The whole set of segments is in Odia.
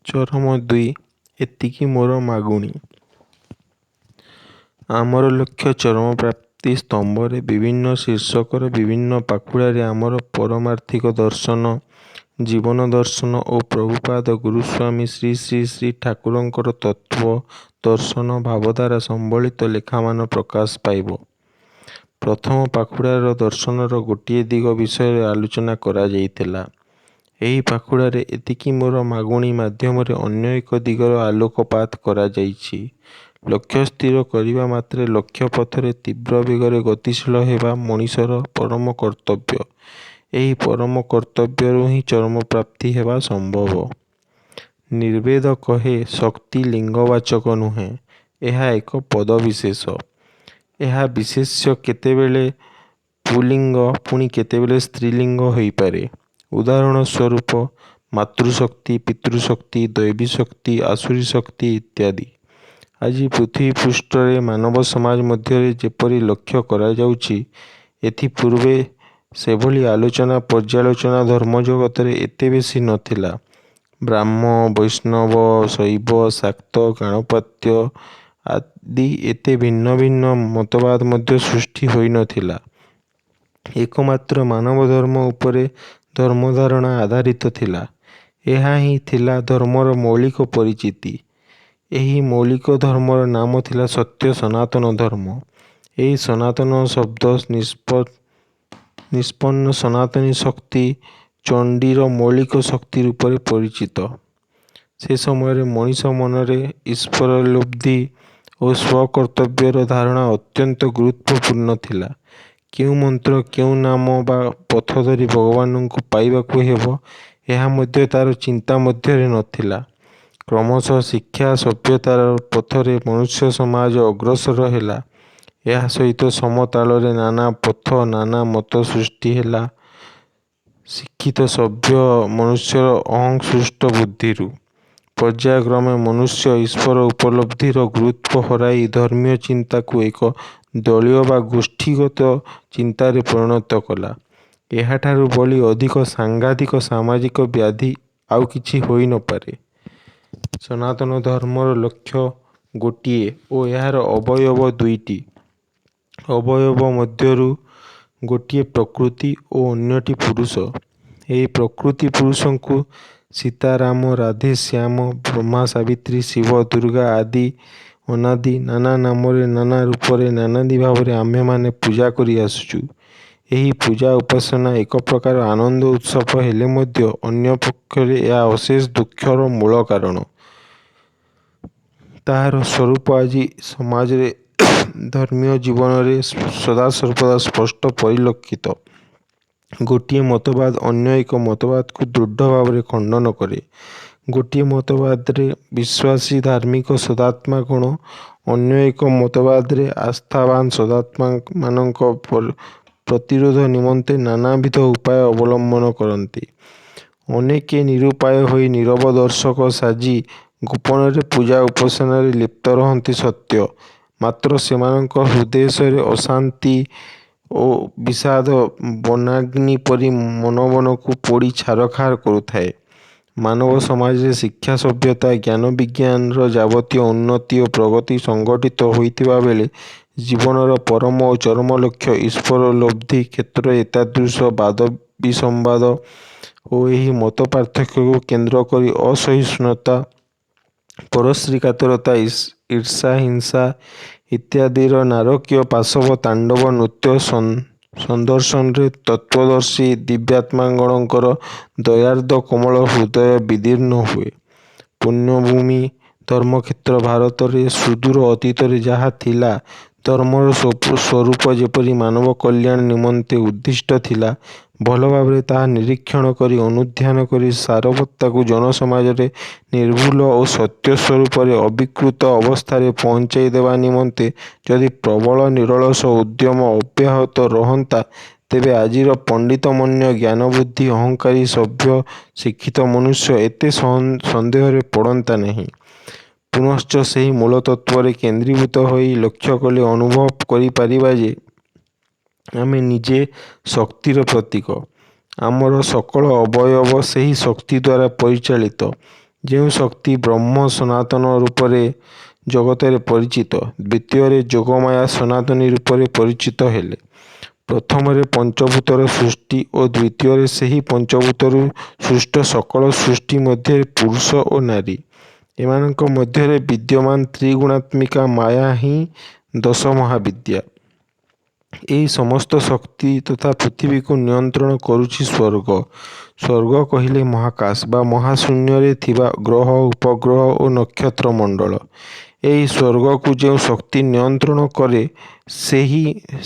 ଚରମ 2, ଏତିକି ମୋର ମାଗୁଣି। ଆମର ଲକ୍ଷ୍ୟ ଚରମପ୍ରାପ୍ତି ସ୍ତମ୍ଭରେ ବିଭିନ୍ନ ଶୀର୍ଷକର ବିଭିନ୍ନ ପାଖୁଡ଼ାରେ ଆମର ପାରମାର୍ଥିକ ଦର୍ଶନ, ଜୀବନ ଦର୍ଶନ ଓ ପ୍ରଭୁପାଦ ଗୁରୁସ୍ୱାମୀ ଶ୍ରୀ ଶ୍ରୀ ଶ୍ରୀ ଠାକୁରଙ୍କର ତତ୍ତ୍ୱ, ଦର୍ଶନ, ଭାବଧାରା ସମ୍ବଳିତ ଲେଖାମାନ ପ୍ରକାଶ ପାଇବ। ପ୍ରଥମ ପାଖୁଡ଼ାରେ ଦର୍ଶନର ଗୋଟିଏ ଦିଗ ବିଷୟରେ ଆଲୋଚନା କରାଯାଇଥିଲା। ଏହି ପାଖୁଡ଼ାରେ ଏତିକି ମୋର ମାଗୁଣି ମାଧ୍ୟମରେ ଅନ୍ୟ ଏକ ଦିଗର ଆଲୋକପାତ କରାଯାଇଛି। ଲକ୍ଷ୍ୟ ସ୍ଥିର କରିବା ମାତ୍ରେ ଲକ୍ଷ୍ୟ ପଥରେ ତୀବ୍ର ବେଗରେ ଗତିଶୀଳ ହେବା ମଣିଷର ପରମ କର୍ତ୍ତବ୍ୟ। ଏହି ପରମ କର୍ତ୍ତବ୍ୟରୁ ହିଁ ଚରମପ୍ରାପ୍ତି ହେବା ସମ୍ଭବ। ନିର୍ବେଦ କହେ, ଶକ୍ତି ଲିଙ୍ଗବାଚକ ନୁହେଁ, ଏହା ଏକ ପଦବିଶେଷ। ଏହା ବିଶେଷ୍ୟ କେତେବେଳେ ପୁଲ୍ଲିଙ୍ଗ ପୁଣି କେତେବେଳେ ସ୍ତ୍ରୀଲିଙ୍ଗ ହୋଇପାରେ। ଉଦାହରଣ ସ୍ୱରୂପ ମାତୃଶକ୍ତି, ପିତୃଶକ୍ତି, ଦୈବୀଶକ୍ତି, ଆସୁରୀଶକ୍ତି ଇତ୍ୟାଦି। ଆଜି ପୃଥିବୀପୃଷ୍ଠରେ ମାନବସମାଜ ମଧ୍ୟରେ ଯେପରି ଲକ୍ଷ୍ୟ କରାଯାଉଛି, ଏଥି ପୂର୍ବେ ସେଭଳି ଆଲୋଚନା ପର୍ଯ୍ୟାଲୋଚନା ଧର୍ମଜଗତରେ ଏତେ ବେଶୀ ନ ଥିଲା। ବ୍ରାହ୍ମ, ବୈଷ୍ଣବ, ଶୈବ, ଶାକ୍ତ, ଗାଣପତ୍ୟ ଆଦି ଏତେ ଭିନ୍ନ ଭିନ୍ନ ମତବାଦ ମଧ୍ୟ ସୃଷ୍ଟି ହୋଇ ନ ଥିଲା। ଏକମାତ୍ର ମାନବଧର୍ମ ଉପରେ ଧର୍ମଧାରଣା ଆଧାରିତ ଥିଲା। ଏହା ହିଁ ଥିଲା ଧର୍ମର ମୌଳିକ ପରିଚିତି। ଏହି ମୌଳିକ ଧର୍ମର ନାମ ଥିଲା ସତ୍ୟ ସନାତନ ଧର୍ମ। ଏହି ସନାତନ ଶବ୍ଦ ନିଷ୍ପନ୍ନ ସନାତନୀ ଶକ୍ତି ଚଣ୍ଡୀର ମୌଳିକ ଶକ୍ତି ରୂପରେ ପରିଚିତ। ସେ ସମୟରେ ମଣିଷ ମନରେ ଈଶ୍ୱରୋପଲବ୍ଧି ଓ ସ୍ୱକର୍ତ୍ତବ୍ୟର ଧାରଣା ଅତ୍ୟନ୍ତ ଗୁରୁତ୍ୱପୂର୍ଣ୍ଣ ଥିଲା। କେଉଁ ମନ୍ତ୍ର, କେଉଁ ନାମ ବା ପଥ ଧରି ଭଗବାନଙ୍କୁ ପାଇବାକୁ ହେବ, ଏହା ମଧ୍ୟ ତାର ଚିନ୍ତା ମଧ୍ୟରେ ନ ଥିଲା। କ୍ରମଶଃ ଶିକ୍ଷା ସଭ୍ୟତାର ପଥରେ ମନୁଷ୍ୟ ସମାଜ ଅଗ୍ରସର ହେଲା। ଏହା ସହିତ ସମତାଳରେ ନାନା ପଥ, ନାନା ମତ ସୃଷ୍ଟି ହେଲା ଶିକ୍ଷିତ ସଭ୍ୟ ମନୁଷ୍ୟର ଅହଂସୃଷ୍ଟ ବୁଦ୍ଧିରୁ। ପର୍ଯ୍ୟାୟକ୍ରମେ ମନୁଷ୍ୟ ଈଶ୍ୱର ଉପଲବ୍ଧିର ଗୁରୁତ୍ୱ ହରାଇ ଧର୍ମୀୟ ଚିନ୍ତାକୁ ଏକ ଦଳୀୟ ବା ଗୋଷ୍ଠୀଗତ ଚିନ୍ତାରେ ପରିଣତ କଲା। ଏହାଠାରୁ ବଳି ଅଧିକ ସାଂଘାତିକ ସାମାଜିକ ବ୍ୟାଧି ଆଉ କିଛି ହୋଇ ନ ପାରେ। ସନାତନ ଧର୍ମର ଲକ୍ଷ୍ୟ ଗୋଟିଏ ଓ ଏହାର ଅବୟବ ଦୁଇଟି। ଅବୟବ ମଧ୍ୟରୁ ଗୋଟିଏ ପ୍ରକୃତି ଓ ଅନ୍ୟଟି ପୁରୁଷ। ଏହି ପ୍ରକୃତି ପୁରୁଷଙ୍କୁ ସୀତା, ରାମ, ରାଧେ, ଶ୍ୟାମ, ବ୍ରହ୍ମା, ସାବିତ୍ରୀ, ଶିବ, ଦୁର୍ଗା ଆଦି ଅନାଦି ନାନା ନାମରେ, ନାନା ରୂପରେ, ନାନାଦି ଭାବରେ ଆମ୍ଭେମାନେ ପୂଜା କରି ଆସୁଛୁ। ଏହି ପୂଜା ଉପାସନା ଏକ ପ୍ରକାର ଆନନ୍ଦ ଉତ୍ସବ ହେଲେ ମଧ୍ୟ ଅନ୍ୟ ପକ୍ଷରେ ଏହା ଅଶେଷ ଦୁଃଖର ମୂଳ କାରଣ। ତାହାର ସ୍ୱରୂପ ଆଜି ସମାଜରେ ଧର୍ମୀୟ ଜୀବନରେ ସଦାସର୍ବଦା ସ୍ପଷ୍ଟ ପରିଲକ୍ଷିତ। ଗୋଟିଏ ମତବାଦ ଅନ୍ୟ ଏକ ମତବାଦକୁ ଦୃଢ଼ ଭାବରେ ଖଣ୍ଡନ କରେ। ଗୋଟିଏ ମତବାଦରେ ବିଶ୍ୱାସୀ ଧାର୍ମିକ ସଦାତ୍ମାଗଣ ଅନ୍ୟ ଏକ ମତବାଦରେ ଆସ୍ଥାବାନ ସଦାତ୍ମାମାନଙ୍କ ପ୍ରତିରୋଧ ନିମନ୍ତେ ନାନାବିଧ ଉପାୟ ଅବଲମ୍ବନ କରନ୍ତି। ଅନେକେ ନିରୁପାୟ ହୋଇ ନୀରବ ଦର୍ଶକ ସାଜି ଗୋପନରେ ପୂଜା ଉପାସନାରେ ଲିପ୍ତ ରହନ୍ତି ସତ୍ୟ, ମାତ୍ର ସେମାନଙ୍କ ହୃଦ୍ଦେଶରେ ଅଶାନ୍ତି ଓ ବିଷାଦ ବନାଗ୍ନି ପରି ମନୋବନକୁ ପୋଡ଼ି ଛାରଖାର କରୁଥାଏ। ମାନବ ସମାଜରେ ଶିକ୍ଷା, ସଭ୍ୟତା, ଜ୍ଞାନବିଜ୍ଞାନର ଯାବତୀୟ ଉନ୍ନତି ଓ ପ୍ରଗତି ସଂଘଟିତ ହୋଇଥିବା ବେଳେ ଜୀବନର ପରମ ଓ ଚରମ ଲକ୍ଷ୍ୟ ଈଶ୍ୱରୋପଲବ୍ଧି କ୍ଷେତ୍ରରେ ଏତାଦୃଶ ବାଦବିସମ୍ବାଦ ଓ ଏହି ମତପାର୍ଥକ୍ୟକୁ କେନ୍ଦ୍ର କରି ଅସହିଷ୍ଣୁତା, ପରଶ୍ରୀକାତରତା, ଈର୍ଷା, ହିଂସା ଇତ୍ୟାଦିର ନାରକୀୟ ପାଶବ ତାଣ୍ଡବ ନୃତ୍ୟ ସନ୍ଦର୍ଶନରେ ତତ୍ତ୍ୱଦର୍ଶୀ ଦିବ୍ୟାତ୍ମାଗଣଙ୍କର ଦୟାର୍ଦ୍ର କୋମଳ ହୃଦୟ ବିଦୀର୍ଣ୍ଣ ହୁଏ। ପୁଣ୍ୟଭୂମି ଧର୍ମକ୍ଷେତ୍ର ଭାରତରେ ସୁଦୂର ଅତୀତରେ ଯାହା ଥିଲା, ଧର୍ମର ସ୍ୱରୂପ ଯେପରି ମାନବକଲ୍ୟାଣ ନିମନ୍ତେ ଉଦ୍ଦିଷ୍ଟ ଥିଲା, ଭଲ ଭାବରେ ତାହା ନିରୀକ୍ଷଣ କରି ଅନୁଧ୍ୟାନ କରି ସାରବତ୍ତାକୁ ଜନସମାଜରେ ନିର୍ଭୁଲ ଓ ସତ୍ୟ ସ୍ୱରୂପରେ ଅବିକୃତ ଅବସ୍ଥାରେ ପହଞ୍ଚାଇ ଦେବା ନିମନ୍ତେ ଯଦି ପ୍ରବଳ ନିରଳସ ଉଦ୍ୟମ ଅବ୍ୟାହତ ରହନ୍ତା, ତେବେ ଆଜିର ପଣ୍ଡିତମନ୍ୟ ଜ୍ଞାନବୁଦ୍ଧି ଅହଙ୍କାରୀ ସଭ୍ୟ ଶିକ୍ଷିତ ମନୁଷ୍ୟ ଏତେ ସନ୍ଦେହରେ ପଡ଼ନ୍ତା ନାହିଁ। ପୁନଶ୍ଚ ସେହି ମୂଳତତ୍ତ୍ୱରେ କେନ୍ଦ୍ରୀଭୂତ ହୋଇ ଲକ୍ଷ୍ୟ କଲେ ଅନୁଭବ କରିପାରିବା ଯେ, ଆମେ ନିଜେ ଶକ୍ତିର ପ୍ରତୀକ। ଆମର ସକଳ ଅବୟବ ସେହି ଶକ୍ତି ଦ୍ୱାରା ପରିଚାଳିତ। ଯେଉଁ ଶକ୍ତି ବ୍ରହ୍ମ ସନାତନ ରୂପରେ ଜଗତରେ ପରିଚିତ, ଦ୍ୱିତୀୟରେ ଯୋଗମାୟା ସନାତନୀ ରୂପରେ ପରିଚିତ ହେଲେ। ପ୍ରଥମରେ ପଞ୍ଚଭୂତର ସୃଷ୍ଟି ଓ ଦ୍ୱିତୀୟରେ ସେହି ପଞ୍ଚଭୂତରୁ ସୃଷ୍ଟ ସକଳ ସୃଷ୍ଟି ମଧ୍ୟରେ ପୁରୁଷ ଓ ନାରୀ, ଏମାନଙ୍କ ମଧ୍ୟରେ ବିଦ୍ୟମାନ ତ୍ରିଗୁଣାତ୍ମିକା ମାୟା ହିଁ ଦଶମହାବିଦ୍ୟା। ଏହି ସମସ୍ତ ଶକ୍ତି ତଥା ପୃଥିବୀକୁ ନିୟନ୍ତ୍ରଣ କରୁଛି ସ୍ୱର୍ଗ। ସ୍ୱର୍ଗ କହିଲେ ମହାକାଶ ବା ମହାଶୂନ୍ୟରେ ଥିବା ଗ୍ରହ, ଉପଗ୍ରହ ଓ ନକ୍ଷତ୍ରମଣ୍ଡଳ। ଏହି ସ୍ୱର୍ଗକୁ ଯେଉଁ ଶକ୍ତି ନିୟନ୍ତ୍ରଣ କରେ,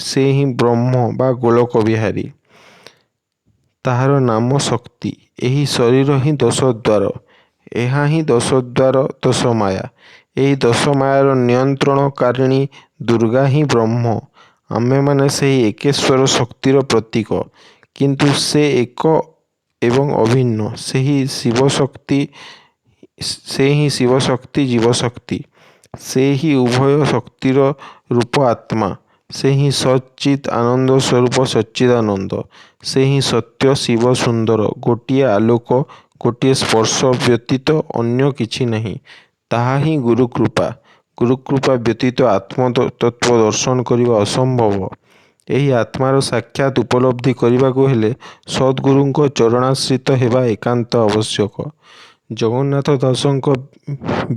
ସେ ହିଁ ବ୍ରହ୍ମ ବା ଗୋଲୋକବିହାରୀ। ତାହାର ନାମ ଶକ୍ତି। ଏହି ଶରୀର ହିଁ ଦଶଦ୍ୱାର। ଏହା ହିଁ ଦଶଦ୍ୱାର ଦଶମାୟା। ଏହି ଦଶମାୟାର ନିୟନ୍ତ୍ରଣକାରିଣୀ ଦୁର୍ଗା ହିଁ ବ୍ରହ୍ମ। ଆମ୍ଭେମାନେ ସେହି ଏକେଶ୍ୱର ଶକ୍ତିର ପ୍ରତୀକ। କିନ୍ତୁ ସେ ଏକ ଏବଂ ଅଭିନ୍ନ। ସେ ହିଁ ଶିବଶକ୍ତି ଜୀବଶକ୍ତି। ସେ ହିଁ ଉଭୟ ଶକ୍ତିର ରୂପ ଆତ୍ମା। ସେ ହିଁ ସତ୍ ଚିତ୍ ଆନନ୍ଦ ସ୍ୱରୂପ ସଚ୍ଚିଦାନନ୍ଦ। ସେ ହିଁ ସତ୍ୟ, ଶିବ, ସୁନ୍ଦର। ଗୋଟିଏ ଆଲୋକ, ଗୋଟିଏ ସ୍ପର୍ଶ ବ୍ୟତୀତ ଅନ୍ୟ କିଛି ନାହିଁ। ତାହା ହିଁ ଗୁରୁକୃପା। ଗୁରୁକୃପା ବ୍ୟତୀତ ଆତ୍ମତତ୍ତ୍ୱ ଦର୍ଶନ କରିବା ଅସମ୍ଭବ। ଏହି ଆତ୍ମାର ସାକ୍ଷାତ ଉପଲବ୍ଧି କରିବାକୁ ହେଲେ ସଦ୍ଗୁରୁଙ୍କ ଚରଣାଶ୍ରିତ ହେବା ଏକାନ୍ତ ଆବଶ୍ୟକ। ଜଗନ୍ନାଥ ଦାସଙ୍କ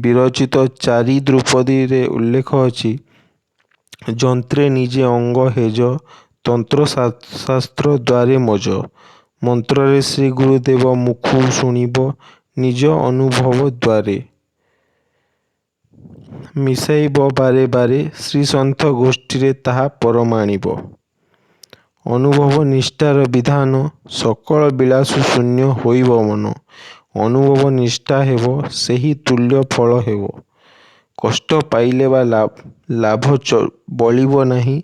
ବିରଚିତ ଚାରି ଧ୍ରୁପଦୀରେ ଉଲ୍ଲେଖ ଅଛି, ଯନ୍ତ୍ରେ ନିଜେ ଅଙ୍ଗ ହେଜ, ତନ୍ତ୍ର ଶାସ୍ତ୍ର ଦ୍ୱାରେ ମଜ। ମନ୍ତ୍ରରେ ଶ୍ରୀ ଗୁରୁଦେବ ମୁଖୁଁ ଶୁଣିବ, ନିଜ ଅନୁଭବ ଦ୍ୱାରେ। ମିଶାଇବ ବାରେ ବାରେ, ଶ୍ରୀସନ୍ଥ ଗୋଷ୍ଠୀରେ ତାହା ପରମାଣିବ। ଅନୁଭବ ନିଷ୍ଠାର ବିଧାନ, ସକଳ ବିଳାସୁ ଶୂନ୍ୟ ହୋଇବ ମନ। ଅନୁଭବ ନିଷ୍ଠା ହେବ, ସେହି ତୁଲ୍ୟ ଫଳ ହେବ। କଷ୍ଟ ପାଇଲେ ବା ଲାଭ ବଳିବ ନାହିଁ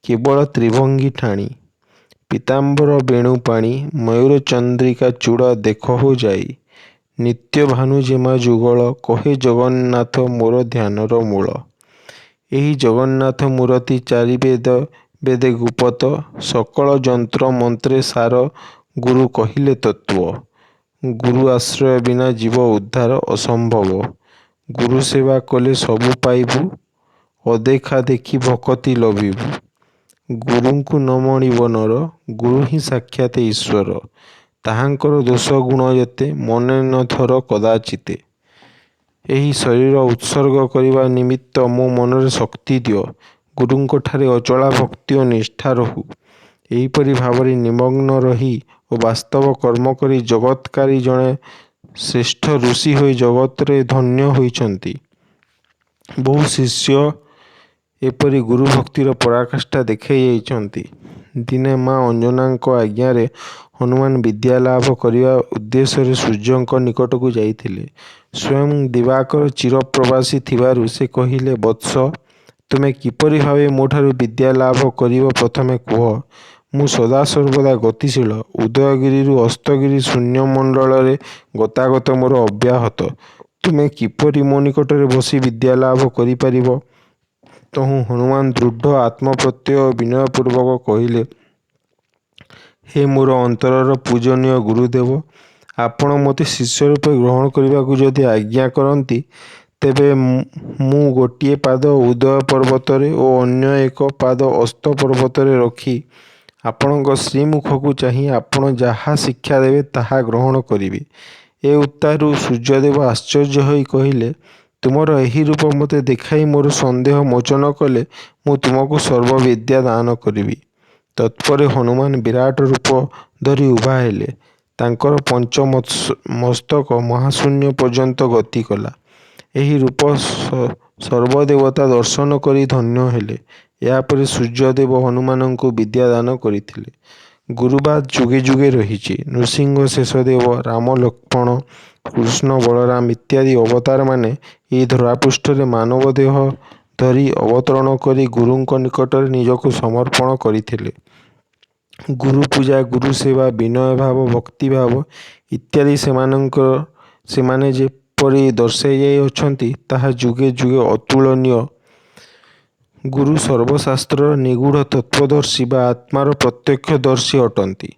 କେବଳ ତ୍ରିଭଙ୍ଗୀ ଠାଣି। ପୀତାମ୍ବର ବେଣୁପାଣି ମୟୂର ଚନ୍ଦ୍ରିକା ଚୂଡ଼ ଦେଖହୋ ଯାଇ। ନିତ୍ୟ ଭାନୁ ଜେମା ଯୁଗଳ କହେ ଜଗନ୍ନାଥ ମୋର ଧ୍ୟାନର ମୂଳ। ଏହି ଜଗନ୍ନାଥ ମୂରତି ଚାରି ବେଦ ବେଦେ ଗୁପତ, ସକଳ ଯନ୍ତ୍ର ମନ୍ତ୍ରେ ସାର ଗୁରୁ କହିଲେ ତତ୍ତ୍ୱ। ଗୁରୁ ଆଶ୍ରୟ ବିନା ଜୀବ ଉଦ୍ଧାର ଅସମ୍ଭବ। ଗୁରୁସେବା କଲେ ସବୁ ପାଇବୁ, ଅଦେଖା ଦେଖି ଭକତି ଲଭିବୁ। ଗୁରୁଙ୍କୁ ନ ମଣିବ ନର, ଗୁରୁ ହିଁ ସାକ୍ଷାତ ଈଶ୍ୱର। ତାହାଙ୍କର ଦୋଷ ଗୁଣ ଯେତେ, ମନେ ନ ଧର କଦାଚିତେ। ଏହି ଶରୀର ଉତ୍ସର୍ଗ କରିବା ନିମିତ୍ତ ମୋ ମନରେ ଶକ୍ତି ଦିଅ। ଗୁରୁଙ୍କଠାରେ ଅଚଳା ଭକ୍ତି ଓ ନିଷ୍ଠା ରହୁ। ଏହିପରି ଭାବରେ ନିମଗ୍ନ ରହି ଓ ବାସ୍ତବ କର୍ମ କରି ଜଗତ୍କାରୀ ଜଣେ ଶ୍ରେଷ୍ଠ ଋଷି ହୋଇ ଜଗତରେ ଧନ୍ୟ ହୋଇଛନ୍ତି। ବହୁ ଶିଷ୍ୟ ଏପରି ଗୁରୁଭକ୍ତିର ପରାକାଷ୍ଠା ଦେଖାଇ ଯାଇଛନ୍ତି। ଦିନେ ମା ଅଞ୍ଜନାଙ୍କ ଆଜ୍ଞାରେ ହନୁମାନ ବିଦ୍ୟାଲାଭ କରିବା ଉଦ୍ଦେଶ୍ୟରେ ସୂର୍ଯ୍ୟଙ୍କ ନିକଟକୁ ଯାଇଥିଲେ। ସ୍ୱୟଂ ଦିବାକର ଚିରପ୍ରବାସୀ ଥିବାରୁ ସେ କହିଲେ, ବତ୍ସ! ତୁମେ କିପରି ଭାବେ ମୋଠାରୁ ବିଦ୍ୟାଲାଭ କରିବ ପ୍ରଥମେ କୁହ। ମୁଁ ସଦାସର୍ବଦା ଗତିଶୀଳ। ଉଦୟଗିରିରୁ ଅସ୍ତଗିରି ଶୂନ୍ୟମଣ୍ଡଳରେ ଗତାଗତ ମୋର ଅବ୍ୟାହତ। ତୁମେ କିପରି ମୋ ନିକଟରେ ବସି ବିଦ୍ୟାଲାଭ କରିପାରିବ? ତହୁଁ ହନୁମାନ ଦୃଢ଼ ଆତ୍ମପ୍ରତ୍ୟୟ ଓ ବିନୟପୂର୍ବକ କହିଲେ, ହେ ମୋର ଅନ୍ତରର ପୂଜନୀୟ ଗୁରୁଦେବ! ଆପଣ ମୋତେ ଶିଷ୍ୟରୂପେ ଗ୍ରହଣ କରିବାକୁ ଯଦି ଆଜ୍ଞା କରନ୍ତି, ତେବେ ମୁଁ ଗୋଟିଏ ପାଦ ଉଦୟ ପର୍ବତରେ ଓ ଅନ୍ୟ ଏକ ପାଦ ଅସ୍ତ ପର୍ବତରେ ରଖି ଆପଣଙ୍କ ଶ୍ରୀମୁଖକୁ ଚାହିଁ ଆପଣ ଯାହା ଶିକ୍ଷା ଦେବେ ତାହା ଗ୍ରହଣ କରିବି। ଏ ଉତ୍ତାରୁ ସୂର୍ଯ୍ୟଦେବ ଆଶ୍ଚର୍ଯ୍ୟ ହୋଇ କହିଲେ, ତୁମର ଏହି ରୂପ ମୋତେ ଦେଖାଇ ମୋର ସନ୍ଦେହ ମୋଚନ କଲେ ମୁଁ ତୁମକୁ ସର୍ବବିଦ୍ୟା ଦାନ କରିବି। ତତ୍ପରେ ହନୁମାନ ବିରାଟ ରୂପ ଧରି ଉଭା ହେଲେ। ତାଙ୍କର ପଞ୍ଚ ମସ୍ତକ ମହାଶୂନ୍ୟ ପର୍ଯ୍ୟନ୍ତ ଗତି କଲା। ଏହି ରୂପ ସର୍ବଦେବତା ଦର୍ଶନ କରି ଧନ୍ୟ ହେଲେ। ଏହାପରେ ସୂର୍ଯ୍ୟଦେବ ହନୁମାନଙ୍କୁ ବିଦ୍ୟାଦାନ କରିଥିଲେ। ଗୁରୁବାଦ ଯୁଗେ ଯୁଗେ ରହିଛି। ନୃସିଂହ ଶେଷଦେବ, ରାମ ଲକ୍ଷ୍ମଣ, କୃଷ୍ଣ ବଳରାମ ଇତ୍ୟାଦି ଅବତାରମାନେ ଏହି ଧରାପୃଷ୍ଠରେ ମାନବ ଦେହ ଧରି ଅବତରଣ କରି ଗୁରୁଙ୍କ ନିକଟରେ ନିଜକୁ ସମର୍ପଣ କରିଥିଲେ। ଗୁରୁପୂଜା, ଗୁରୁସେବା, ବିନୟଭାବ, ଭକ୍ତିଭାବ ଇତ୍ୟାଦି ସେମାନେ ଯେପରି ଦର୍ଶାଇ ଯାଇଅଛନ୍ତି, ତାହା ଯୁଗେ ଯୁଗେ ଅତୁଳନୀୟ। ଗୁରୁ ସର୍ବଶାସ୍ତ୍ରର ନିଗୂଢ଼ ତତ୍ତ୍ୱଦର୍ଶୀ ବା ଆତ୍ମାର ପ୍ରତ୍ୟକ୍ଷଦର୍ଶୀ ଅଟନ୍ତି।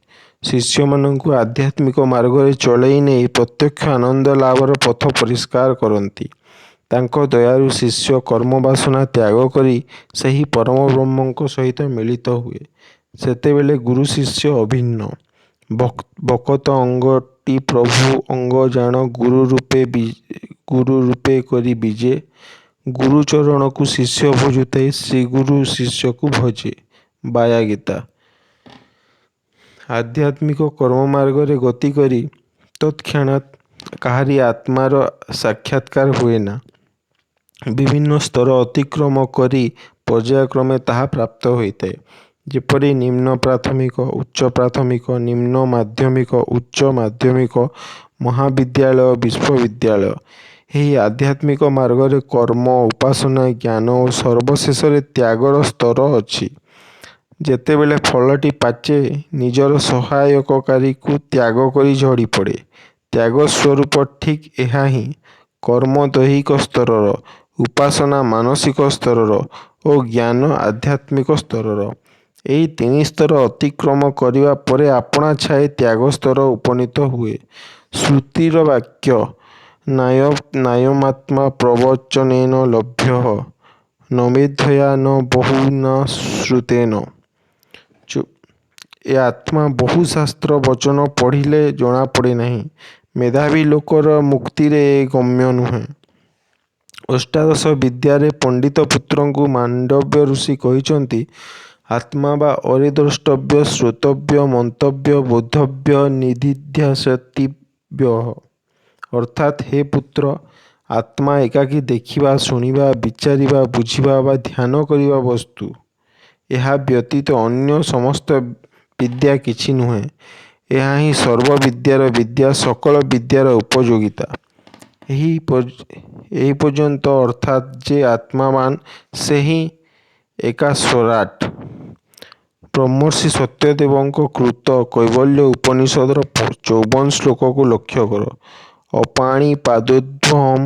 ଶିଷ୍ୟମାନଙ୍କୁ ଆଧ୍ୟାତ୍ମିକ ମାର୍ଗରେ ଚଳାଇ ନେଇ ପ୍ରତ୍ୟକ୍ଷ ଆନନ୍ଦ ଲାଭର ପଥ ପରିଷ୍କାର କରନ୍ତି। ତାଙ୍କ ଦୟାରୁ ଶିଷ୍ୟ କର୍ମବାସନା ତ୍ୟାଗ କରି ସେହି ପରମବ୍ରହ୍ମଙ୍କ ସହିତ ମିଳିତ ହୁଏ। ସେତେବେଳେ ଗୁରୁ ଶିଷ୍ୟ ଅଭିନ୍ନ। ଭକତ ଅଙ୍ଗଟି ପ୍ରଭୁ ଅଙ୍ଗ ଜାଣ ଗୁରୁ ରୂପେ କରି ବିଜେ। ଗୁରୁ ଚରଣକୁ ଶିଷ୍ୟ ଭଜୁଥାଇ ଶ୍ରୀଗୁରୁ ଶିଷ୍ୟକୁ ଭଜେ। ବାୟା ଗୀତା। ଆଧ୍ୟାତ୍ମିକ କର୍ମମାର୍ଗରେ ଗତି କରି ତତ୍କ୍ଷଣାତ୍ କାହାରି ଆତ୍ମାର ସାକ୍ଷାତ୍କାର ହୁଏନା। ବିଭିନ୍ନ ସ୍ତର ଅତିକ୍ରମ କରି ପର୍ଯ୍ୟାୟକ୍ରମେ ତାହା ପ୍ରାପ୍ତ ହୋଇଥାଏ। ଯେପରି ନିମ୍ନ ପ୍ରାଥମିକ, ଉଚ୍ଚ ପ୍ରାଥମିକ, ନିମ୍ନ ମାଧ୍ୟମିକ, ଉଚ୍ଚ ମାଧ୍ୟମିକ, ମହାବିଦ୍ୟାଳୟ, ବିଶ୍ୱବିଦ୍ୟାଳୟ। ଏହି ଆଧ୍ୟାତ୍ମିକ ମାର୍ଗରେ କର୍ମ, ଉପାସନା, ଜ୍ଞାନ ଓ ସର୍ବଶେଷରେ ତ୍ୟାଗର ସ୍ତର ଅଛି। ଯେତେବେଳେ ଫଳଟି ପାଚେ, ନିଜର ସହାୟକକାରୀକୁ ତ୍ୟାଗ କରି ଝଡ଼ିପଡ଼େ। ତ୍ୟାଗ ସ୍ୱରୂପ ଠିକ୍ ଏହାହିଁ। କର୍ମ ଦୈହିକ ସ୍ତରର, ଉପାସନା ମାନସିକ ସ୍ତରର ଓ ଜ୍ଞାନ ଆଧ୍ୟାତ୍ମିକ ସ୍ତରର। ଏହି ତିନି ସ୍ତର ଅତିକ୍ରମ କରିବା ପରେ ଆପଣାଛାଏଁ ତ୍ୟାଗସ୍ତର ଉପନୀତ ହୁଏ। ଶ୍ରୁତିର ବାକ୍ୟ, ନାୟମାତ୍ମା ପ୍ରବଚନେନ ଲଭ୍ୟଃ, ନ ମେଧୟା ନ ବହୁନା ଶ୍ରୁତେନ। ଏ ଆତ୍ମା ବହୁ ଶାସ୍ତ୍ର ବଚନ ପଢ଼ିଲେ ଜଣାପଡ଼େ ନାହିଁ। ମେଧାବୀ ଲୋକର ମୁକ୍ତିରେ ଏ ଗମ୍ୟ ନୁହେଁ। ଅଷ୍ଟାଦଶ ବିଦ୍ୟାରେ ପଣ୍ଡିତ ପୁତ୍ରଙ୍କୁ ମାଣ୍ଡବ୍ୟ ଋଷି କହିଛନ୍ତି, ଆତ୍ମା ବା ଅରେ ଦ୍ରଷ୍ଟବ୍ୟ ଶ୍ରୋତବ୍ୟ ମନ୍ତବ୍ୟ ବୋଦ୍ଧବ୍ୟ ନିଦିଧ୍ୟାସିତବ୍ୟଃ। ଅର୍ଥାତ୍ ହେ ପୁତ୍ର, ଆତ୍ମା ଏକାକୀ ଦେଖିବା, ଶୁଣିବା, ବିଚାରିବା, ବୁଝିବା ବା ଧ୍ୟାନ କରିବା ବସ୍ତୁ। ଏହା ବ୍ୟତୀତ ଅନ୍ୟ ସମସ୍ତ ବିଦ୍ୟା କିଛି ନୁହେଁ। ଏହା ହିଁ ସର୍ବ ବିଦ୍ୟାର ବିଦ୍ୟା, ସକଳ ବିଦ୍ୟାର ଉପଯୋଗିତା। ଏହି ପର୍ଯ୍ୟନ୍ତ ଅର୍ଥାତ୍ ଯେ ଆତ୍ମବାନ୍ ସେହି ଏକା ସ୍ୱରାଟ। ବ୍ରହ୍ମର୍ଷି ସତ୍ୟଦେବଙ୍କ କୃତ କୈବଲ୍ୟ ଉପନିଷଦର 54 ଶ୍ଲୋକକୁ ଲକ୍ଷ୍ୟ କର। ଅପାଣିପାଦୋର୍ଧ୍ୱଂ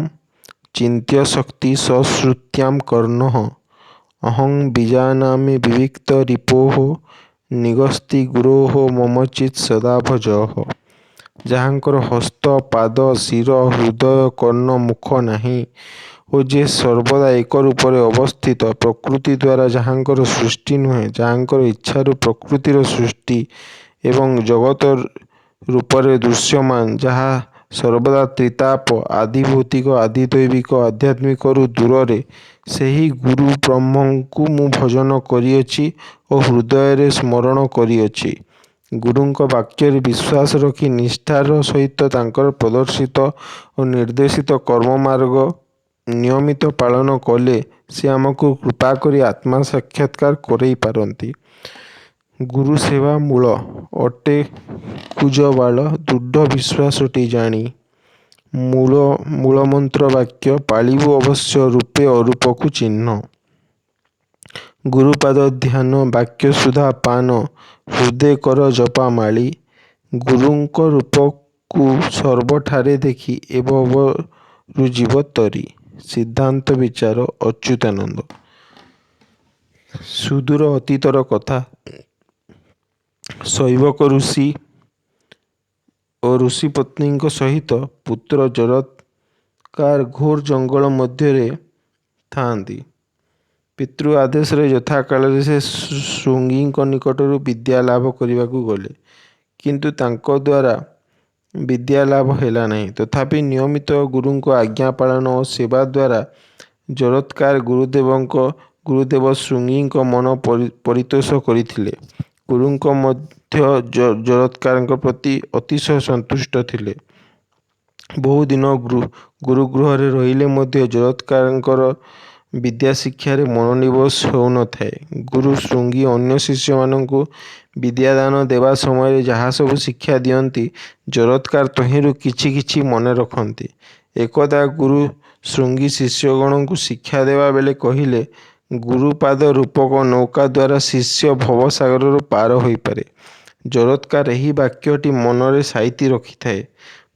ଚିନ୍ତ୍ୟ ଶକ୍ତି ସଶ୍ରୁତ୍ୟାଂ କର୍ଣ୍ଣଃ ଅହଂ ବିଜାନାମି ବିବିକ୍ତ ରିପୋଃ ନିଗସ୍ତି ଗୁରୋଃ ମମ ଚିତ୍ ସଦା ଭଜଃ। ଯାହାଙ୍କର ହସ୍ତ, ପାଦ, ଶିର, ହୃଦୟ, କର୍ଣ୍ଣ, ମୁଖ ନାହିଁ ଓ ଯେ ସର୍ବଦା ଏକ ରୂପରେ ଅବସ୍ଥିତ, ପ୍ରକୃତି ଦ୍ୱାରା ଯାହାଙ୍କର ସୃଷ୍ଟି ନୁହେଁ, ଯାହାଙ୍କର ଇଚ୍ଛାରୁ ପ୍ରକୃତିର ସୃଷ୍ଟି ଏବଂ ଜଗତ ରୂପରେ ଦୃଶ୍ୟମାନ, ଯାହା ସର୍ବଦା ତ୍ରିତାପ ଆଧିଭୌତିକ, ଆଧିଦୈବିକ, ଆଧ୍ୟାତ୍ମିକରୁ ଦୂରରେ, ସେହି ଗୁରୁ ବ୍ରହ୍ମଙ୍କୁ ମୁଁ ଭଜନ କରିଅଛି ଓ ହୃଦୟରେ ସ୍ମରଣ କରିଅଛି। ଗୁରୁଙ୍କ ବାକ୍ୟରେ ବିଶ୍ୱାସ ରଖି ନିଷ୍ଠାର ସହିତ ତାଙ୍କର ପ୍ରଦର୍ଶିତ ଓ ନିର୍ଦ୍ଦେଶିତ କର୍ମମାର୍ଗ ନିୟମିତ ପାଳନ କଲେ ସେ ଆମକୁ କୃପା କରି ଆତ୍ମା ସାକ୍ଷାତ୍କାର କରେଇ ପାରନ୍ତି। ଗୁରୁ ସେବା ମୂଳ ଅଟେ କୁଜବାଳ ଦୃଢ଼ ବିଶ୍ୱାସଟି ଜାଣି ମୂଳମନ୍ତ୍ର ବାକ୍ୟ ପାଳିବୁ ଅବଶ୍ୟ ରୂପେ ଅରୂପକୁ ଚିହ୍ନ। ଗୁରୁପାଦ ଧ୍ୟାନ ବାକ୍ୟ ସୁଧା ପାନ ହୃଦେ କର ଜପା ମାଳି। ଗୁରୁଙ୍କ ରୂପକୁ ସର୍ବଠାରେ ଦେଖି ଏ ଭବରୁ ଯିବ ତରି। ସିଦ୍ଧାନ୍ତ ବିଚାର ଅଚ୍ୟୁତାନନ୍ଦ। ସୁଦୂର ଅତୀତର କଥା। ଶୈବକ ଋଷି ଓ ଋଷିପତ୍ନୀଙ୍କ ସହିତ ପୁତ୍ର ଜରତ୍କାର ଘୋର ଜଙ୍ଗଲ ମଧ୍ୟରେ ଥାଆନ୍ତି। ପିତୃ ଆଦେଶରେ ଯଥାକାଳରେ ସେ ଶୃଙ୍ଗୀଙ୍କ ନିକଟରୁ ବିଦ୍ୟା ଲାଭ କରିବାକୁ ଗଲେ। କିନ୍ତୁ ତାଙ୍କ ଦ୍ୱାରା ବିଦ୍ୟା ଲାଭ ହେଲା ନାହିଁ। ତଥାପି ନିୟମିତ ଗୁରୁଙ୍କ ଆଜ୍ଞା ପାଳନ ଓ ସେବା ଦ୍ୱାରା ଜରତ୍କାର ଗୁରୁଦେବ ଶୃଙ୍ଗୀଙ୍କ ମନ ପରିତୋଷ କରିଥିଲେ। ଗୁରୁଙ୍କ ମଧ୍ୟ ଜରତ୍କାରଙ୍କ ପ୍ରତି ଅତିଶୟ ସନ୍ତୁଷ୍ଟ ଥିଲେ। ବହୁଦିନ ଗୁରୁଗୃହରେ ରହିଲେ ମଧ୍ୟ ଜରତ୍କାରଙ୍କର ବିଦ୍ୟାଶିକ୍ଷାରେ ମନୋନିବେଶ ହେଉନଥାଏ। ଗୁରୁ ଶୃଙ୍ଗୀ ଅନ୍ୟ ଶିଷ୍ୟମାନଙ୍କୁ ବିଦ୍ୟାଦାନ ଦେବା ସମୟରେ ଯାହାସବୁ ଶିକ୍ଷା ଦିଅନ୍ତି, ଜରତ୍କାର ତହିଁରୁ କିଛି କିଛି ମନେ ରଖନ୍ତି। ଏକଦା ଗୁରୁ ଶୃଙ୍ଗୀ ଶିଷ୍ୟଗଣଙ୍କୁ ଶିକ୍ଷା ଦେବାବେଳେ କହିଲେ, ଗୁରୁପାଦ ରୂପକ ନୌକା ଦ୍ୱାରା ଶିଷ୍ୟ ଭବସାଗରରୁ ପାର ହୋଇପାରେ। ଜରତ୍କାର ଏହି ବାକ୍ୟଟି ମନରେ ସାଇତି ରଖିଥାଏ।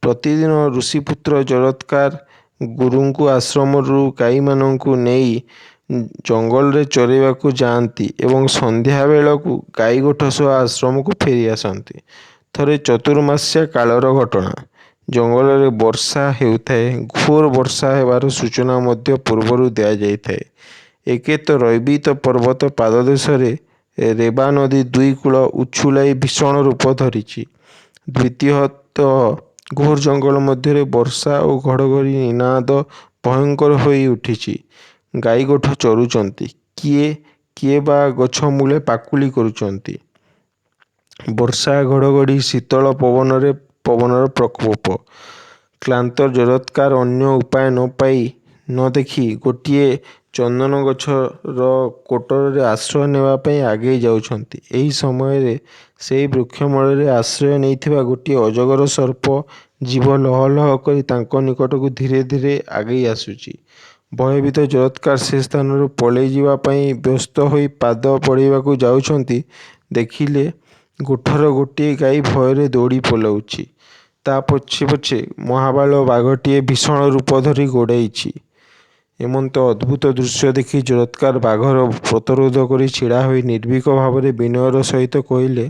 ପ୍ରତିଦିନ ଋଷିପୁତ୍ର ଜରତ୍କାର ଗୁରୁଙ୍କ ଆଶ୍ରମରୁ ଗାଈମାନଙ୍କୁ ନେଇ ଜଙ୍ଗଲରେ ଚରାଇବାକୁ ଯାଆନ୍ତି ଏବଂ ସନ୍ଧ୍ୟାବେଳକୁ ଗାଈଗୋଠ ସହ ଆଶ୍ରମକୁ ଫେରି ଆସନ୍ତି। ଥରେ ଚତୁର୍ମାସ୍ୟା କାଳର ଘଟଣା। ଜଙ୍ଗଲରେ ବର୍ଷା ହେଉଥାଏ। ଘୋର ବର୍ଷା ହେବାର ସୂଚନା ମଧ୍ୟ ପୂର୍ବରୁ ଦିଆଯାଇଥାଏ। ଏକେ ତ ରୈବିତ ପର୍ବତ ପାଦଦେଶରେ ରେବାନଦୀ ଦୁଇକୂଳ ଉଛୁଳାଇ ଭୀଷଣ ରୂପ ଧରିଛି। ଦ୍ୱିତୀୟତଃ ଘୋର ଜଙ୍ଗଲ ମଧ୍ୟରେ ବର୍ଷା ଓ ଘଡ଼ଘଡ଼ି ନିନାଦ ଭୟଙ୍କର ହୋଇ ଉଠିଛି। ଗାଈଗୋଠ ଚରୁଛନ୍ତି, କିଏ କିଏ ବା ଗଛମୂଳେ ପାକୁଳି କରୁଛନ୍ତି। ବର୍ଷା, ଘଡ଼ଘଡ଼ି, ଶୀତଳ ପବନର ପ୍ରକୋପ। କ୍ଳାନ୍ତ ଜରତ୍କାର ଅନ୍ୟ ଉପାୟ ନ ପାଇ ନ ଦେଖି ଗୋଟିଏ ଚନ୍ଦନଗଛର କୋଟରରେ ଆଶ୍ରୟ ନେବା ପାଇଁ ଆଗେଇ ଯାଉଛନ୍ତି, ଏହି ସମୟରେ ସେହି ବୃକ୍ଷମୂଳରେ ଆଶ୍ରୟ ନେଇଥିବା ଗୋଟିଏ ଅଜଗର ସର୍ପ ଜିଭ ଲହ ଲହ କରି ତାଙ୍କ ନିକଟକୁ ଧୀରେ ଧୀରେ ଆଗେଇ ଆସୁଛି। ଭୟଭୀତ ଜରତ୍କାର ସେ ସ୍ଥାନରୁ ପଳାଇଯିବା ପାଇଁ ବ୍ୟସ୍ତ ହୋଇ ପାଦ ବଢ଼ାଇବାକୁ ଯାଉଛନ୍ତି, ଦେଖିଲେ ଗୋଠର ଗୋଟିଏ ଗାଈ ଭୟରେ ଦୌଡ଼ି ପଳାଉଛି। ତା' ପଛେ ପଛେ ମହାବଳ ବାଘଟିଏ ଭୀଷଣ ରୂପ ଧରି ଗୋଡ଼ାଇଛି। ଏମନ୍ତ ଅଦ୍ଭୁତ ଦୃଶ୍ୟ ଦେଖି ଜରତ୍କାର ବାଘର ପଥରୋଧ କରି ଛିଡ଼ା ହୋଇ ନିର୍ଭୀକ ଭାବରେ ବିନୟର ସହିତ କହିଲେ,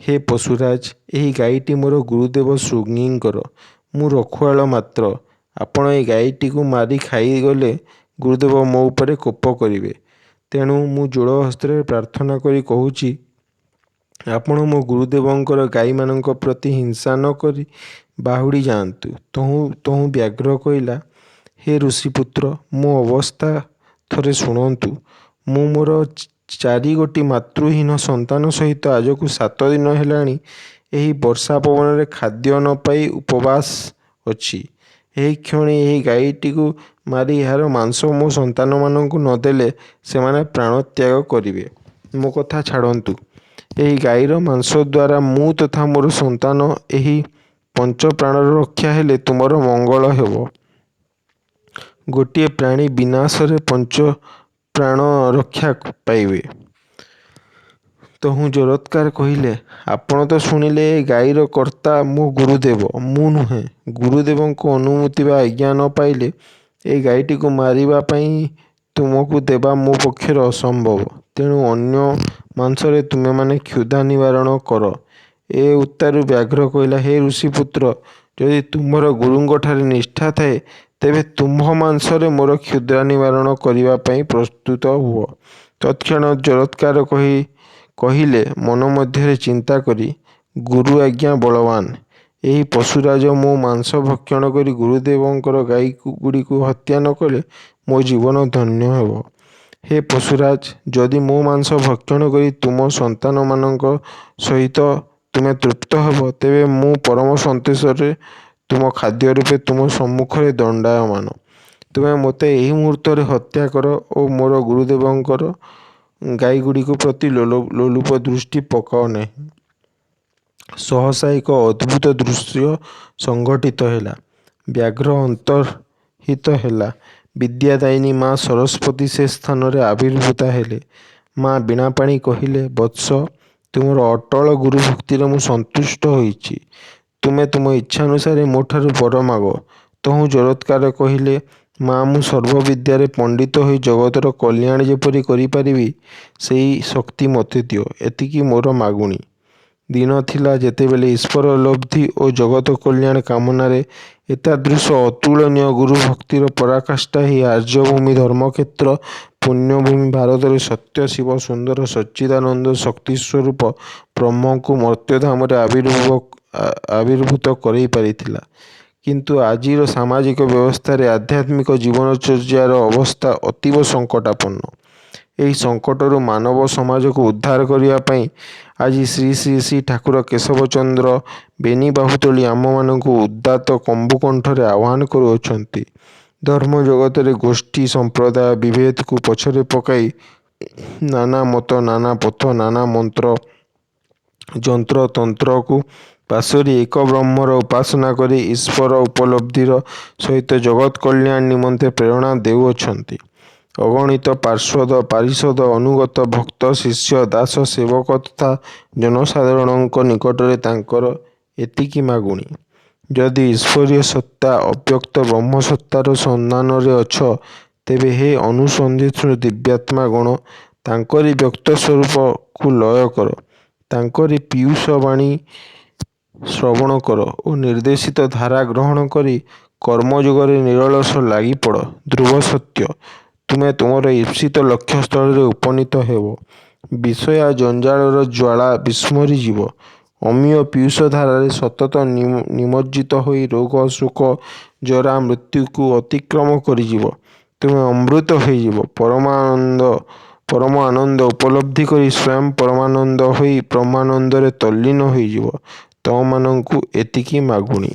ହେ ପଶୁରାଜ! ଏହି ଗାଈଟି ମୋର ଗୁରୁଦେବ ଶୃଙ୍ଗୀଙ୍କର। ମୁଁ ରଖୁଆଳ ମାତ୍ର। ଆପଣ ଏହି ଗାଈଟିକୁ ମାରି ଖାଇଗଲେ ଗୁରୁଦେବ ମୋ ଉପରେ କୋପ କରିବେ। ତେଣୁ ମୁଁ ଯୋଡ଼ ହସ୍ତରେ ପ୍ରାର୍ଥନା କରି କହୁଛି, ଆପଣ ମୋ ଗୁରୁଦେବଙ୍କର ଗାଈମାନଙ୍କ ପ୍ରତି ହିଂସା ନ କରି ବାହୁଡ଼ି ଯାଆନ୍ତୁ। ତହୁଁ ତହୁଁ ବ୍ୟାଘ୍ର କହିଲା, ହେ ଋଷିପୁତ୍ର! ମୋ ଅବସ୍ଥା ଥରେ ଶୁଣନ୍ତୁ। ମୁଁ ମୋର ଚାରିଗୋଟି ମାତୃହୀନ ସନ୍ତାନ ସହିତ ଆଜକୁ 7 ଦିନ ହେଲାଣି ଏହି ବର୍ଷା ପବନରେ ଖାଦ୍ୟ ନ ପାଇ ଉପବାସ ଅଛି। ଏହିକ୍ଷଣି ଏହି ଗାଈଟିକୁ ମାରି ଏହାର ମାଂସ ମୋ ସନ୍ତାନମାନଙ୍କୁ ନ ଦେଲେ ସେମାନେ ପ୍ରାଣତ୍ୟାଗ କରିବେ। ମୋ କଥା ଛାଡ଼ନ୍ତୁ, ଏହି ଗାଈର ମାଂସଦ୍ୱାରା ମୁଁ ତଥା ମୋର ସନ୍ତାନ ଏହି ପଞ୍ଚପ୍ରାଣର ରକ୍ଷା ହେଲେ ତୁମର ମଙ୍ଗଳ ହେବ। ଗୋଟିଏ ପ୍ରାଣୀ ବିନାଶରେ ପଞ୍ଚପ୍ରାଣ ରକ୍ଷା ପାଇବେ। ତହୁଁ ଜରତ୍କାର କହିଲେ, ଆପଣ ତ ଶୁଣିଲେ ଏ ଗାଈର କର୍ତ୍ତା ମୋ ଗୁରୁଦେବ, ମୁଁ ନୁହେଁ। ଗୁରୁଦେବଙ୍କ ଅନୁମତି ବା ଆଜ୍ଞା ନ ପାଇଲେ ଏ ଗାଈଟିକୁ ମାରିବା ପାଇଁ ତୁମକୁ ଦେବା ମୋ ପକ୍ଷରେ ଅସମ୍ଭବ। ତେଣୁ ଅନ୍ୟ ମାଂସରେ ତୁମେମାନେ କ୍ଷୁଧା ନିବାରଣ କର। ଏ ଉତ୍ତାରୁ ବ୍ୟାଘ୍ର କହିଲା, ହେ ଋଷିପୁତ୍ର! ଯଦି ତୁମ୍ଭର ଗୁରୁଙ୍କଠାରେ ନିଷ୍ଠା ଥାଏ, ତେବେ ତୁମ୍ଭ ମାଂସରେ ମୋର କ୍ଷୁଧା ନିବାରଣ କରିବା ପାଇଁ ପ୍ରସ୍ତୁତ ହୁଅ। ତତ୍କ୍ଷଣାତ୍ ଜରତ୍କାର କହିଲେ ମନ ମଧ୍ୟରେ ଚିନ୍ତା କରି, ଗୁରୁ ଆଜ୍ଞା ବଳବାନ୍। ଏହି ପଶୁରାଜ ମୋ ମାଂସ ଭକ୍ଷଣ କରି ଗୁରୁଦେବଙ୍କର ଗାଈଗୁଡ଼ିକୁ ହତ୍ୟା ନ କଲେ ମୋ ଜୀବନ ଧନ୍ୟ ହେବ। ହେ ପଶୁରାଜ! ଯଦି ମୋ ମାଂସ ଭକ୍ଷଣ କରି ତୁମ ସନ୍ତାନମାନଙ୍କ ସହିତ ତୁମେ ତୃପ୍ତ ହେବ, ତେବେ ମୁଁ ପରମ ସନ୍ତୋଷରେ ତୁମ ଖାଦ୍ୟରୂପେ ତୁମ ସମ୍ମୁଖରେ ଦଣ୍ଡାୟମାନ। ତୁମେ ମୋତେ ଏହି ମୁହୂର୍ତ୍ତରେ ହତ୍ୟା କର ଓ ମୋର ଗୁରୁଦେବଙ୍କର ଗାଈଗୁଡ଼ିକ ପ୍ରତି ଲୋଲୁପ ଦୃଷ୍ଟି ପକାଅ ନାହିଁ। ସହସା ଏକ ଅଦ୍ଭୁତ ଦୃଶ୍ୟ ସଂଘଟିତ ହେଲା। ବ୍ୟାଘ୍ର ଅନ୍ତର୍ହିତ ହେଲା। ବିଦ୍ୟାଦାୟିନୀ ମା ସରସ୍ୱତୀ ସେ ସ୍ଥାନରେ ଆବିର୍ଭୂତା ହେଲେ। ମା ବୀଣାପାଣି କହିଲେ, ବତ୍ସ! ତୁମର ଅଟଳ ଗୁରୁଭକ୍ତିରେ ମୁଁ ସନ୍ତୁଷ୍ଟ ହୋଇଛି। ତୁମେ ତୁମ ଇଚ୍ଛାନୁସାରେ ମୋଠାରୁ ବର ମାଗ। ତହୁଁ ଜରତ୍କାର କହିଲେ, ମା! ମୁଁ ସର୍ବବିଦ୍ୟାରେ ପଣ୍ଡିତ ହୋଇ ଜଗତର କଲ୍ୟାଣ ଯେପରି କରିପାରିବି, ସେହି ଶକ୍ତି ମୋତେ ଦିଅ, ଏତିକି ମୋର ମାଗୁଣି। ଦିନ ଥିଲା, ଯେତେବେଳେ ଈଶ୍ୱରୋପଲବ୍ଧି ଓ ଜଗତ କଲ୍ୟାଣ କାମନାରେ ଏତାଦୃଶ ଅତୁଳନୀୟ ଗୁରୁଭକ୍ତିର ପରାକାଷ୍ଠା ଏହି ଆର୍ଯ୍ୟଭୂମି ଧର୍ମକ୍ଷେତ୍ର ପୁଣ୍ୟଭୂମି ଭାରତରେ ସତ୍ୟ ଶିବ ସୁନ୍ଦର ସଚ୍ଚିଦାନନ୍ଦ ଶକ୍ତିସ୍ୱରୂପ ବ୍ରହ୍ମଙ୍କୁ ମର୍ତ୍ତ୍ୟଧାମରେ ଆବିର୍ଭୂତ କରାଇ ପାରିଥିଲା। କିନ୍ତୁ ଆଜିର ସାମାଜିକ ବ୍ୟବସ୍ଥାରେ ଆଧ୍ୟାତ୍ମିକ ଜୀବନଚର୍ଯ୍ୟାର ଅବସ୍ଥା ଅତୀବ ସଙ୍କଟାପନ୍ନ। ଏହି ସଙ୍କଟରୁ ମାନବ ସମାଜକୁ ଉଦ୍ଧାର କରିବା ପାଇଁ ଆଜି ଶ୍ରୀ ଶ୍ରୀ ଶ୍ରୀ ଠାକୁର କେଶବଚନ୍ଦ୍ର ବେନି ବାହୁ ତୋଳି ଆମ୍ଭମାନଙ୍କୁ ଉଦାତ୍ତ କମ୍ବୁକଣ୍ଠରେ ଆହ୍ୱାନ କରୁଅଛନ୍ତି। ଧର୍ମଜଗତରେ ଗୋଷ୍ଠୀ, ସମ୍ପ୍ରଦାୟ ବିଭେଦକୁ ପଛରେ ପକାଇ ନାନା ମତ, ନାନା ପଥ, ନାନା ମନ୍ତ୍ର, ଯନ୍ତ୍ର, ତନ୍ତ୍ରକୁ ପାସୋରି ଏକ ବ୍ରହ୍ମର ଉପାସନା କରି ଈଶ୍ୱର ଉପଲବ୍ଧିର ସହିତ ଜଗତ୍ କଲ୍ୟାଣ ନିମନ୍ତେ ପ୍ରେରଣା ଦେଉଅଛନ୍ତି। ଅଗଣିତ ପାର୍ଶ୍ୱଦ, ପାରିଷଦ, ଅନୁଗତ ଭକ୍ତ, ଶିଷ୍ୟ, ଦାସ, ସେବକ ତଥା ଜନସାଧାରଣଙ୍କ ନିକଟରେ ତାଙ୍କର ଏତିକି ମାଗୁଣି, ଯଦି ଈଶ୍ୱରୀୟ ସତ୍ତା ଅବ୍ୟକ୍ତ ବ୍ରହ୍ମସତ୍ତାର ସନ୍ଧାନରେ ଅଛ, ତେବେ ହେ ଅନୁସନ୍ଧିତ୍ସୁ ଦିବ୍ୟାତ୍ମା ଗଣ, ତାଙ୍କରି ବ୍ୟକ୍ତ ସ୍ୱରୂପକୁ ଲୟ କର। ତାଙ୍କରି ପୀୟୂଷ ବାଣୀ ଶ୍ରବଣ କର ଓ ନିର୍ଦ୍ଦେଶିତ ଧାରା ଗ୍ରହଣ କରି କର୍ମଯୋଗରେ ନିରଳସ ଲାଗିପଡ଼। ଧ୍ରୁବ ସତ୍ୟ, ତୁମେ ତୁମର ଈପ୍ସିତ ଲକ୍ଷ୍ୟସ୍ଥଳରେ ଉପନୀତ ହେବ। ବିଷୟା ଜଞ୍ଜାଳର ଜ୍ୱାଳା ବିସ୍ମରିଯିବ। ଅମୀୟ ପୀୟୂଷଧାରାରେ ସତତ ନିମଜ୍ଜିତ ହୋଇ ରୋଗ, ଶୋକ, ଜରା, ମୃତ୍ୟୁକୁ ଅତିକ୍ରମ କରିଯିବ। ତୁମେ ଅମୃତ ହୋଇଯିବ। ପରମ ଆନନ୍ଦ ଉପଲବ୍ଧି କରି ସ୍ୱୟଂ ପରମାନନ୍ଦ ହୋଇ ବ୍ରହ୍ମାନନ୍ଦରେ ତଲ୍ଲୀନ ହୋଇଯିବ। ତମମାନଙ୍କୁ ଏତିକି ମାଗୁଣି।